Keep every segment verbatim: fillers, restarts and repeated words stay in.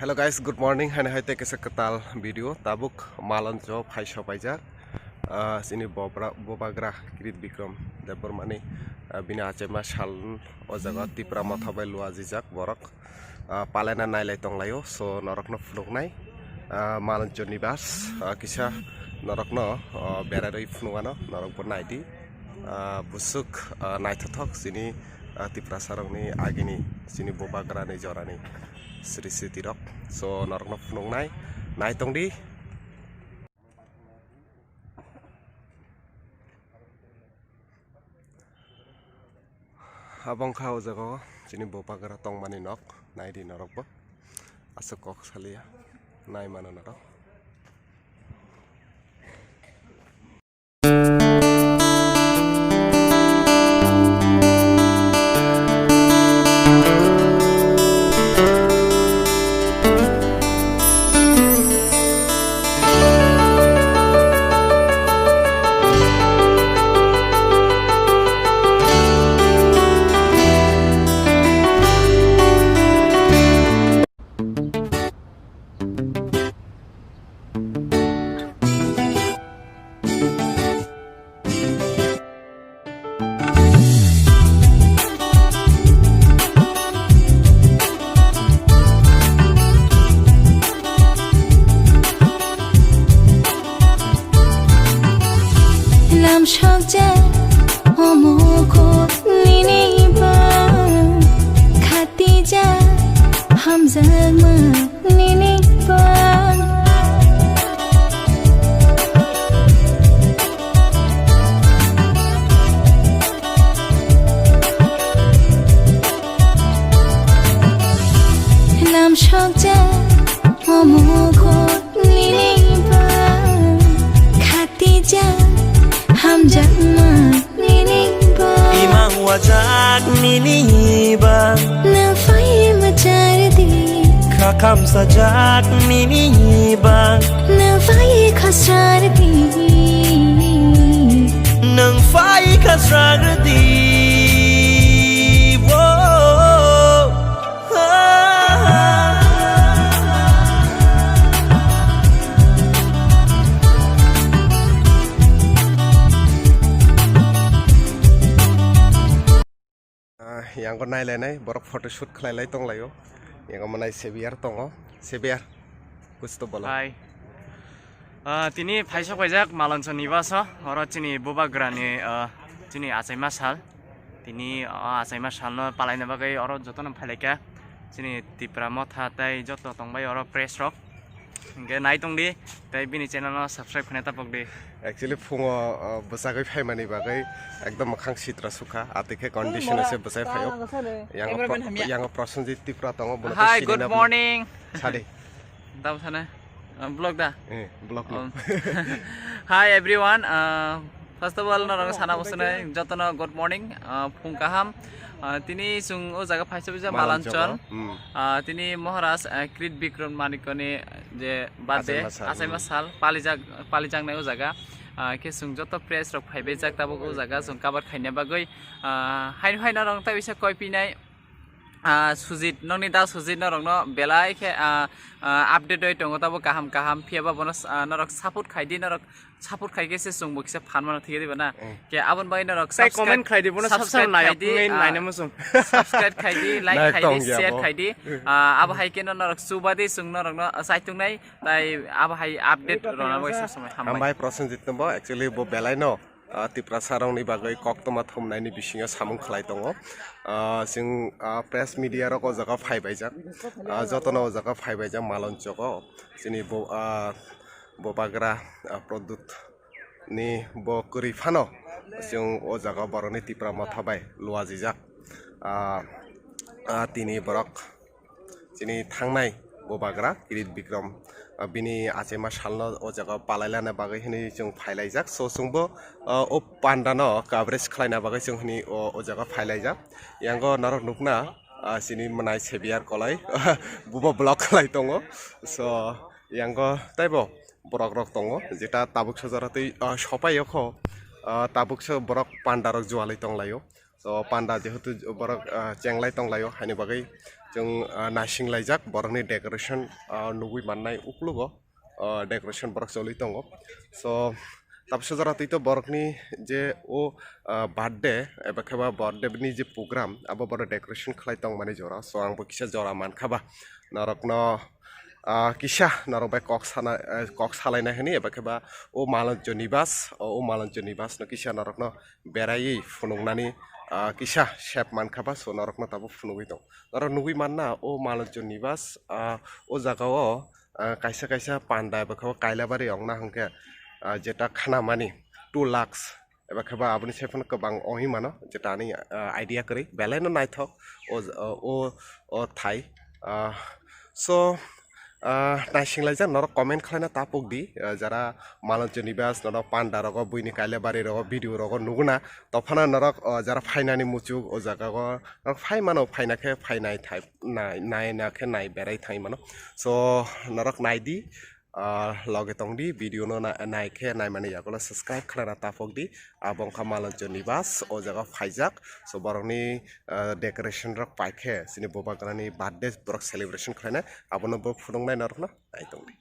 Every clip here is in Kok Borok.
Hello guys, good morning. Haino hai tei kaisa kwtal video. Tabuk Maloncho phai sopaijak. Ah, chini bobra-, bubagra Kirit Bikram Debbarmani, ah, bini achaima sal o jaga Tipra Motha bai luajijak borok. Ah, palaina nailai tonglaio, so norokno phunuknai. Ah, Maloncho Nibas, ah, kisa norokno, ah, berarwi phunukano, norokbo naidi. Ah, busuk, ah, naithothok chini, ah, Tiprasarokni agini chini bubagrani jorani sri sritirok. So, norokno phunuknai, naitongdi. Abo wngkha o jaga o chini bubagra tongmani nok, naidi norokbo. Aswk kok salia, nai mano norok. Lamsokjak omo kho nini bang, khatijak hamjakma nini bang. Lamsokjak omo kho nini bang, khatijak hamjakma nini bang. Imang wajak nini bang. Nang phai mwchar di. Kha khamsajak nini bang. Nang phai khasrar di. Nang phai khasrar di. Wo. Ah, yango nailainai, borok photoshoot khlailai tonglaio. Yango manai sebiar tongo, sebiar. Kuch to bolo. Hai. Ah, tini phaisok paijak Maloncho Nibas o, oro chini bubagrani, ah, chini achaima sal. Tini, ah, achaima salno palaina bagwi oro jotono phailaikha. Chini Tipra Motha tei joto tongbai oro press rok. Hingke nai tongdi, tei bini channel no subscribe khaina tapokdi. Actually, phungo, ah, bwchagwi phaimani bagwi ekdom mwkhang sitra sukha, atwi khe condition se bwchai phaio. Yango Pro-, yango Prosenjit Tripura tongo, bono Hi, good morning. Sadi. Tamo sana, ah, vlog da? Eh, vlog lo. Um, hi everyone, ah, first of all, norok sana bosonai jotono good morning, ah, phung kaham. Ah, tini chwng o jaga phaisa bija Malonchol. Malonchol. Hmm. Ah, tini Maharaj, ah, Kirit Bikram Manikoni je birthday, achaima sal, achaima sal, palijak, palijaknai o jaga. Ah, khe chwng joto press rok phaibaijak tabuk o jaga chwng cover khaina bagwi. Ah, haino hai norok tei bisa koi pinai. Ah, Sujit, nokni da Sujit norokno belai khe, ah, ah, update oi tongo tabuk kaham kaham. Phiya ba bono, ah, norok support khaidi, norok support khai khe se chwngbo kisa phan mano thik diba na? Mm. Khe aboni bagwi norok tei subscribe, comment khlaidi, bono subscribe sab sab nayok khlaidi, wngwi ah, naina muchung. Subscribe khaidi, like khaidi, share khaidi. Ah, abo hai khe no norok chubadi chwng norokno, ah, chaitungnai, tai abo hai update rwna bagwi sab samai hambai. Hambai Prosenjit no bo, actually bo belai no, ah, Tiprasa rokni bagwi koktwma thumnaini bisingo samung khlai tongo. Ah, chwng, ah, press media rok o jaga phaibaijak. Ah, jotono o jaga phaibaijak Malonchok o. Chini bo, ah, bubagra, ah, Pradyut ni bo kwrwi phano chwng o jaga borokni Tipra Motha bai luajijak. Ah, ah, tini borok chini thangnai bubagra Kirit Bikram, ah, bini achaima salno o jaga palailana bagwi hwnwi chwng phailaijak. So chwngbo, ah, o pandano coverage khlaina bagwi chwng hwnwi o, o jaga phailaijak. Yango norok nukna, ah, chini mwnai sebiar kolai bubo vlog khlai tongo. So yango teibo borok rok tongo, jeta tabuk sojaro tei, ah, sopai o kho, ah, tabuk se borok panda rok jualai tonglaio. So panda jehetu borok, ah, chenglai tonglaio, haini bagwi Chwng, ah, naising laijak borokni decoration, ah, nugwi mannai uklogo, ah, decoration borok choli tongo. So, tabsa jora twi to borokni je o, ah, birthday, eba khe ba birthday ni je program, abo borok decoration khlai tongmani jora. So, ang bo kisa jora mankha ba norokno, ah, kisa norok bai kok sana, eh, kok salaina hwnwi, eba khe ba o Malonjo Nibas, o, o Malonjo Nibas no kisa norokno beraiwi phunuknani, ah, kisa sep mankha ba, so norokno tabuk phunugwi tong. Norok nugwi manna o Malonjo Nibas, ah, o jaga o, ah, kaisa kaisa panda eba khe o Kailabari ongna hwnkhe, ah, jeta khanamani two lakhs eba khe ba aboni sai phano kwbang ongwi mano, jeta ani, ah, idea kwrwi belai no naithok o, o, o thai. Ah, so, ah, naising laijak norok comment khlaina ta pokdi, ah, jara Malonjo Nibas norok panda rogo buini Kailabari rogo video rogo nuguna, tophana norok, ah, jara phainani muchuk o jaga o norok phai mano, phaina khe phainai thai nai, nai na khe nai berai thai mano. So norok naidi, ah, loge tongdi video no na-, nai khe naimani yagulo subscribe khlaina ta pokdi. Abo wngkha Malonjo Nibas o jaga phaijak. So borokni, ah, decoration rok paikhe chini bubagrani birthday borok celebration khlainai, abono borok phunuknai norokno nai tongdi.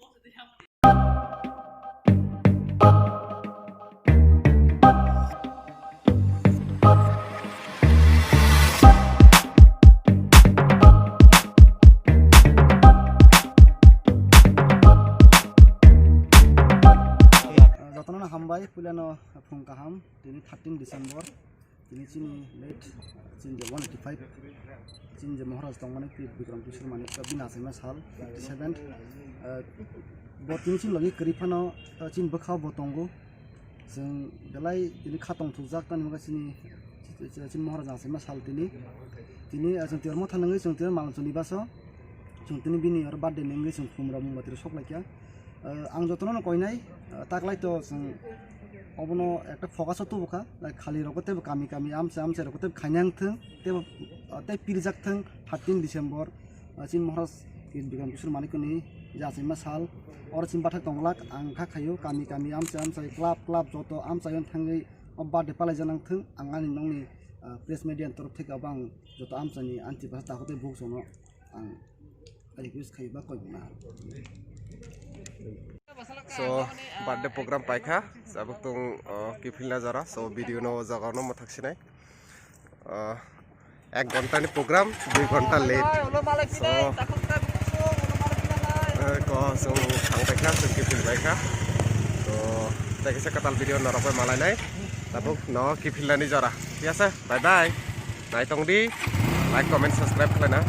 Jotono hambai, puilano phung kaham, tini thirteen December, tini chini late, chini je one eighty five, chini je Maharaj tongmani Pir Bikram Kishore Manik bini achaima sal fifty seven, eh, bo tini chini logi kwrwi phano, eh, chini bwkhao bo tongo. Chwng belai tini kha tongthokjak, tamni hwnba chini, chini Maharaj achaima sal tini. Tini, ah, chwng Twibar motha nungwi chwng Twibar Malonjo Nibaso. Chwng tini bini oro birthday nungwi chwng khumrok mungbatwi sok laikha. Ah, ang jotono no koinai, ah, taklai to chwng obono ekta focus o tubukha. Like, khali rokbo teibo kami kami amchai amchai rokbo teibo khainang thung, teibo, ah, tei pirjak thung thirteen December. Ah, chini Maharaj Bikram Kishore Manikni je achaima sal, oro chini bathak tonglak, ang kha khaio, kami kami, amchai amchai, club club joto amchai on thangwi o birthday palai janang thung, ang ani nokni, ah, press media ni torof theke abo ang joto amchaini anti basa takhuk tei bukhukno ang request khai ba koi na. So, birthday program paikha, sabuk tung, oh, kiphilna jora, so video no o jaga no mwthak sinai. Ah, ek ghonta ni program, dui ghonta late. So, eh, ko, so, thang paikha, so, kiphil paikha. So, tei kisa kwtal video norok bai malai nai. Tabuk no kiphil nani jora. Thik ase? Bye bye. Nai tong di. Like, comment, subscribe khlai na.